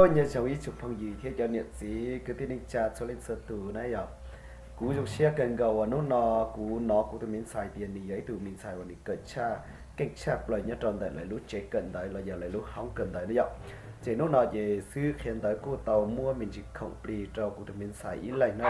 Nyob zoo ib tsoom phooj ywg thiab cov niam txiv kwv tij neej tsa txhua leej txhua tus na yom. Kuv zoo siab kawg nkaus uas hnub no kuv hnov kuv tus me ntxhais tias nws yog ib tug me ntxhais uas nws kawm tshaj, keej tshaj plaws nyob rau ntawm lawv lub tsev kawm ntawv los yog lawv lub hoob kawm ntawv na yom. Ces hnub no ces xib hwb qhia ntawv kuj tau muab me ntsis khoom plig rau kuv tus me ntxhais ib leeg na.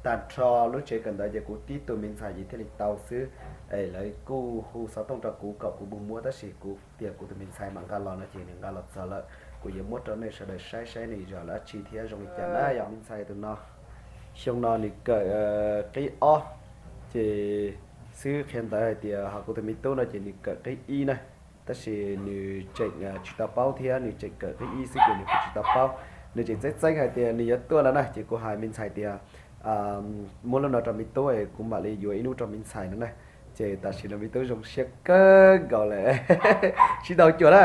Tag nrho lub tsev kawm ntawv ces kuv tib tug me ntxhais ces thiaj li tau xwb. Es lawv kuj hu xov tooj rau kuv kom kuv mus muab tab sis kuv tias kuv tus me ntxhais mam nqa los no ces nws nqa los txog lawm, kuv yuav muab rau nej sawv daws saib saib nws yog dab tsi thiab zoo li cas na yom. Me ntxhais tus no xyoo no nws kawm qib ob, ces xib hwb qhia ntawv hais tias ho kuv tus me tub no ces nws kawm qib ib na, tab sis nws tseem tsis tau paub thiab, nws tseem kawm qib ib xwb ces nws kuj tsis tau paub. Nws tseem txeeb txeeb hais tias nws yuav tuaj lawm na, ces kuv hais me ntxhais tias muab lub no rau me tub es kuv mam li yuav ib lub rau me ntxhais no na. Ces tam sim no me tub zoo siab kawg nkaus lawm. Sib ntaus cuag na,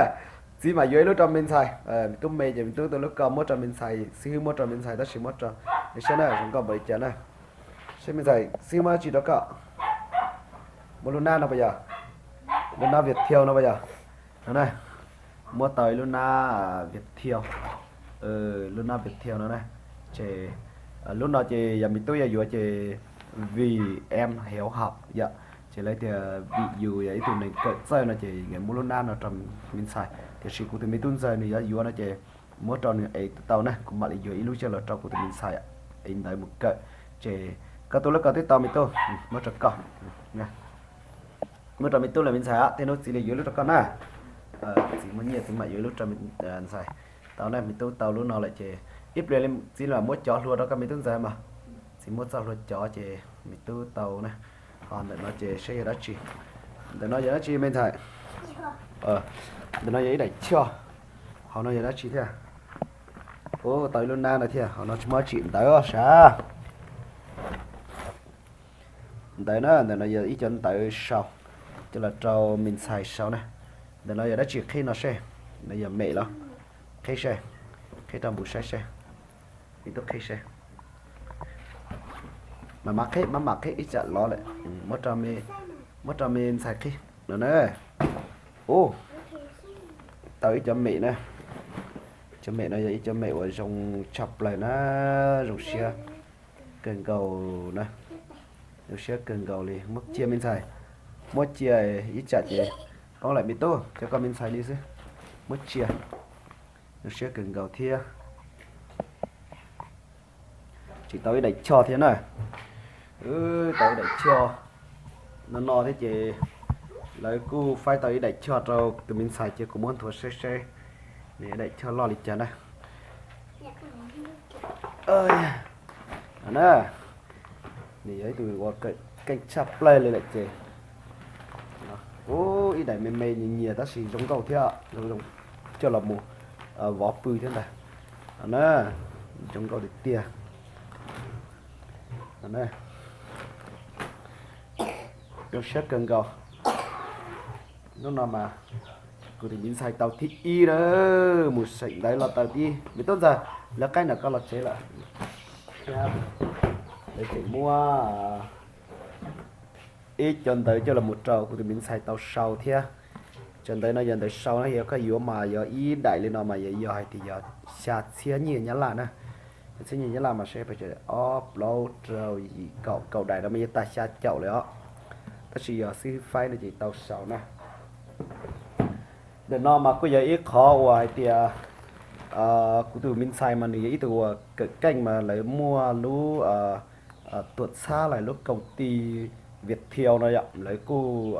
txiv mam yuav ib lub rau me ntxhais. Me tub me ces me tub tus lub ko muab rau me ntxhais, xib hwb muab rau me ntxhais tab sis muab rau, saib na zoo nkauj npaum li cas na. Saib me ntxhais, xib hwb muab dab tsi rau koj? Muab lub nab no puas yog? Lub nab Viettel no puas yog? No na, muab tau ib lub nab Viettel, lub nab Viettel no na. Ces lub no ces yog me tub yuav yuav ces vì em hiếu học yom, ces lawv tias vim yus yog ib tug neeg kawm txawj no ces nkawd muab lub nab no rau me ntxhais, tiam sis kuv tus me tub ntxawg nws yuav yuav no ces muab rau nws es tau na, kuv mam li yuav ib lub coj los rau kuv tus me ntxhais es ntawd mus kawm. Ces koj tus lub ko twb tau me tub, muab rau koj. Muab rau me tub lawm me ntxhais, tej hnub txiv li yuav lub rau koj na. Txiv muaj nyiaj txiv mam yuav lub rau me ntxhais. Tau na, me tub tau lub no lawm ces ib pliag li txiv mam muab cov hlua rau koj me tub ntxawg mas. Txiv muab txoj hlua cov ces me tub tau na. Ho ntawm no ces saib yog dab tsi. Ntawm no yog dab tsi me ntxhais? Ntawm no yog ib daim choj. Hauv no yog dab tsi thiab? Ub, tau ib lub nab no thiab, hauv no tsis muaj dab tsi, ntawv sav. Ntawv na, ntawm no yog ib cov ntawv sau, coj los rau me ntxhais sau na. Ntawm no yog dab tsi qhib no seb, no yog mem los? Qhib seb, qhib rau npus saib seb, me tub qhib seb. Mam mam qhib, mam mam qhib ib tsam lov lawm. Muab rau me ntxhais qhib no na. Ub, tau ib cov mem na. Cov mem no yog ib cov mem uas zoo tshaj plaws na, zoo siab kawg nkaus na. Zoo siab kawg nkaus li, muab cia me ntxhais, muab cia ib tsam ces poob lawm me tub, cov koj me ntxhais li xwb, muab cia. Zoo siab kawg nkaus thiab. Tseem tau ib daim choj thiab na. Tau ib daim choj no no thiab ces lawv kuj faib tau ib daim choj rau tus me ntxhais ces kuv muab nthuav saib seb nws daim choj loj li cas na. Na, nws yog ib tug uas keej tshaj plaws li lawm ces. Ub, ib daim me me nyias nyias tab sis zoo nkauj thiab, zoo zoo coj los mus vov pw thiab ntag. Na, zoo nkauj tiag tiag. Zoo siab kawg nkaus. Hnub no mas kuv tus me ntxhais tau thib ib na, mus seem ntawv los tau thib ib. Me tub ntxawg, lawv qaib ntawm koj los tsev lawm. Lawv tseem muab ib cov ntawv coj los mus rau kuv tus me ntxhais tau sau thiab. Cov ntawv no yog ntawv sau na, yog koj yuav mas yog ib daim li no mas yog hais tias yog xya txhiab nyiaj Nyab Laj na. Xya txhiab nyiaj Nyab Laj mas saib, ob plaub rau yim kaum, kaum daim no mas yog tag xya caum lawm os. Tab sis yog xib hwb faib no ces tau sau na. Ntawm no mas kuj yog ib qhov uas hais tias kuv tus me ntxhais mas nws yog ib tug uas kawm keej mas lawv muaj lub tuam txhab los lub kaum ti Viettel no yom, lawv kuj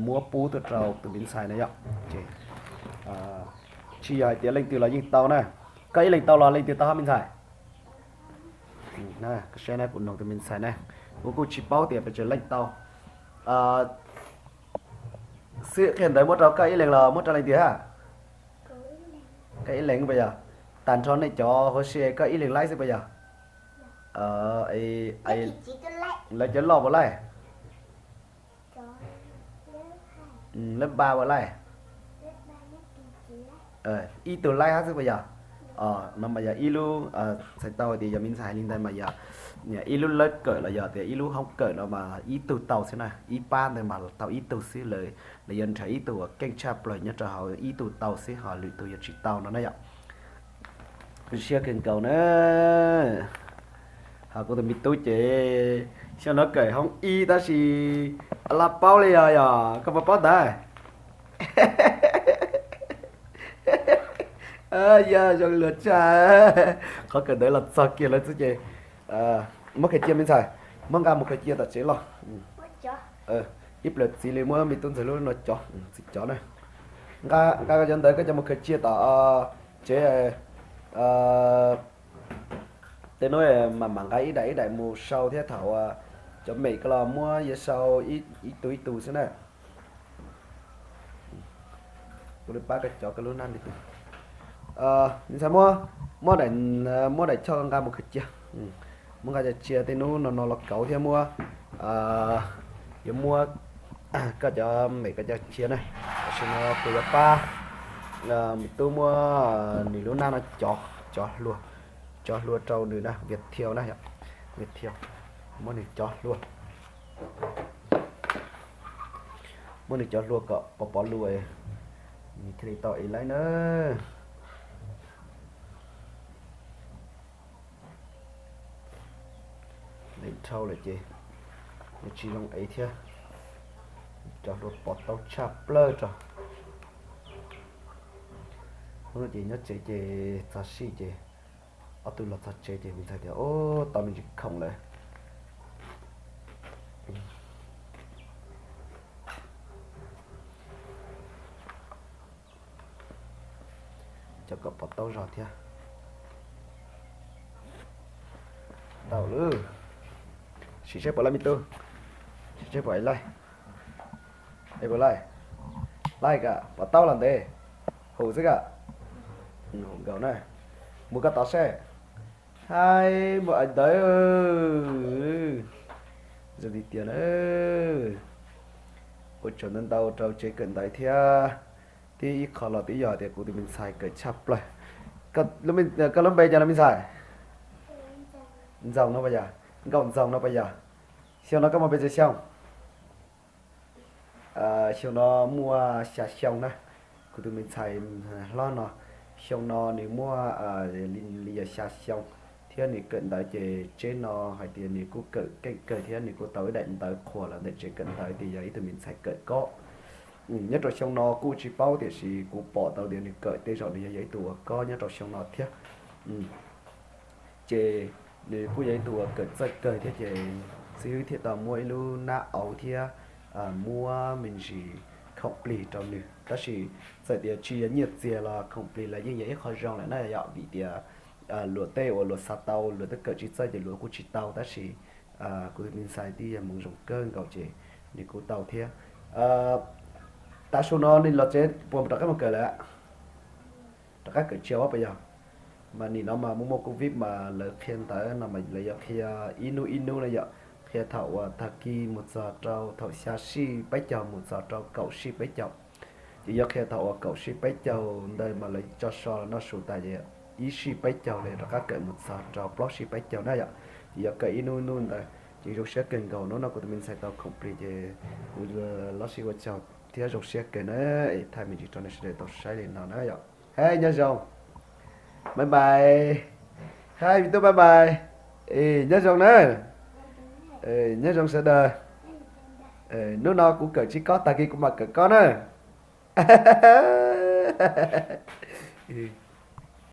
muab pub tuaj rau tus me ntxhais na yom. Ces tsis yog hais tias leej twg los yeej tau na. Koj ib leeg tau los leej twg tau hab me ntxhais? Saib na, kuv noog tus me ntxhais na, kuv kuj tsis paub tias pes tsawg leej tau. Xib hwb qhia ntawv muab rau koj ib leeg los muab rau leej twg hab? Koj ib leeg puas yog? Tag nrho nej cov huv si koj ib leeg laib xwb puas yog? Lawv cov loj puas laij? Lab npa puas laij? Ib tug laib hab xwb puas yog? No mas yog ib lub, txhais tau hais tias yog me ntxhais hais li ntawd mas yog ib lub lab kawm los yog tias ib lub hoob kawm no mas ib tug tau xwb na, ib pab ntawd mas tau ib tug xwb, lawv yuav nrhiav ib tug uas keej tshaj plaws nyob rau hauv ib tug tau xwb, ho lwm tus yuav tsis tau no na yom. Zoo siab kawg nkaus na. Hos kuv tus me tub ces xyoo no kawm hoob ib tab sis laj paub li os, yog koj puas paub ntawd? Yog zoo luag tshaj. Qhov kawm ntawv los txog kiag lawm xwb ces muab khaws cia me ntxhais, muab nqa mus khaws cia tom tsev los. Ib pliag txiv li muab me tub ntxawg lub no cov, txiv cov na. Nqa koj cov ntawv koj cov mus khaws cia tom tsev. Tej hnub mam mam nqa ib daim ib daim mus sau thiab, thaum cov mem ko los muab yuav sau ib tug ib tug xwb na. Kuv li pab koj cov koj lub nab li tus. Me ntxhais, muab, muab daim, muab daim choj nqa mus khaws cia. Muab nqa cia, tej hnub no no los kauv thiab muab, yuav muab koj cov mem koj cov cia na. Tam sim no kuv yuav pab me tub muab nws lub nab no cov, cov hlua, cov hlua rau nws na, Vias Thiau na, Vias Thiau. Muab nws cov hlua, muab nws cov hlua kom pov pov lus, nws thiaj li tau ev laib na. Leej dhau lawm ces nws tsis zoo ev thiab. Cov hlua pov tau tshaj plaws rau. Hnub no ces nyob tsev ces txog sij ces ob tug los txog tsev ces me ntxhais tias, Ub, tau me ntsis khoom lawm. Cov kom pov taub zog thiab. Tau lawm. Sim seb puas laij me tub. Sim seb puas laij. Es puas laij? Laij kam pov taub los ntev. Hum xwb kam. Hum nkaus na. Mus koj tod seb. Haib, muaj ais ntawv. Zoo li tiag na. Ua tsaug ntau ntau rau tsev kawm ntawv thiab. Tib ib qho los twb yog tias kuv tus me ntxhais kawm tshaj plaws. Koj lub npe cas no me ntxhais? Ntxoog no puas yog? Nkauj Ntxoog no puas yog? Xyoo no koj muaj pes tsawg xyoo? Xyoo no muaj xya xyoo na. Kuv tus me ntxhais hlob no, xyoo no nws muaj li yog xya xyoo, thiab nws kawm ntawv ces tsev no hais tias nws kuj kawm keej kawg thiab nws kuj tau ib daim ntawv qhuas los ntawm tsev kawm ntawv tias yog ib tug me ntxhais kawm kob. Nyob rau xyoo no kuj tsis paub tiam sis kuv pom tau tias nws kawm tej zaum nws yog yog ib tug uas kob nyob rau xyoo no thiab. Ces nws kuj yog ib tug uas kawm txawj kawg thiab ces xib hwb thiaj tau muab ib lub nab auv thiab muab me ntsis khoom plig rau nws. Tab sis txawm tias tsis yog nyiaj txiag los khoom plig los yeej yog ib qho zoo lawm na yom, vim tias luag tej uas luag xav tau luag twb kawm tsis txawj ces luag kuj tsis tau, tab sis kuv tus me ntxhais twb yog hmoov zoo kawg nkaus ces nws kuj tau thiab. Tav su no nws los tsev puas rov qab mus kawm lawm? Rov qab kawm tsiaj puas yog? Mas nim no mas muaj muaj covid mas lawv qhia ntawv no mas lawv yuav qhia ib hnub ib hnub na yom, qhia thaum uas tag kis mus txog rau thaum xya sij peb caug mus txog rau kaum sij peb caug. Ces yuav qhia thaum uas kaum sij peb caug ntawd mas lawv tso so los noj su tas ces ib sij peb caug lawv rov qab kawm mus txog rau plaub sij peb caug na yom. Ces yuav kawm ib hnub ib hnub ntawd ces zoo siab kawg nkaus. Hnub no kuv tus me ntxhais tau khoom plig ces kuv los sij ua tsaug thiab zoo siab kawg na. Es thaij me ntsis rau nej sawv daws tau saib li no na yom. Hais nyob zoo, bye bye. Hais me tub bye bye. Es nyob zoo na. Nyob zoo sawv daws. Hnub no kuv kawm tsis kob, tag kis kuv mam kawm kob na.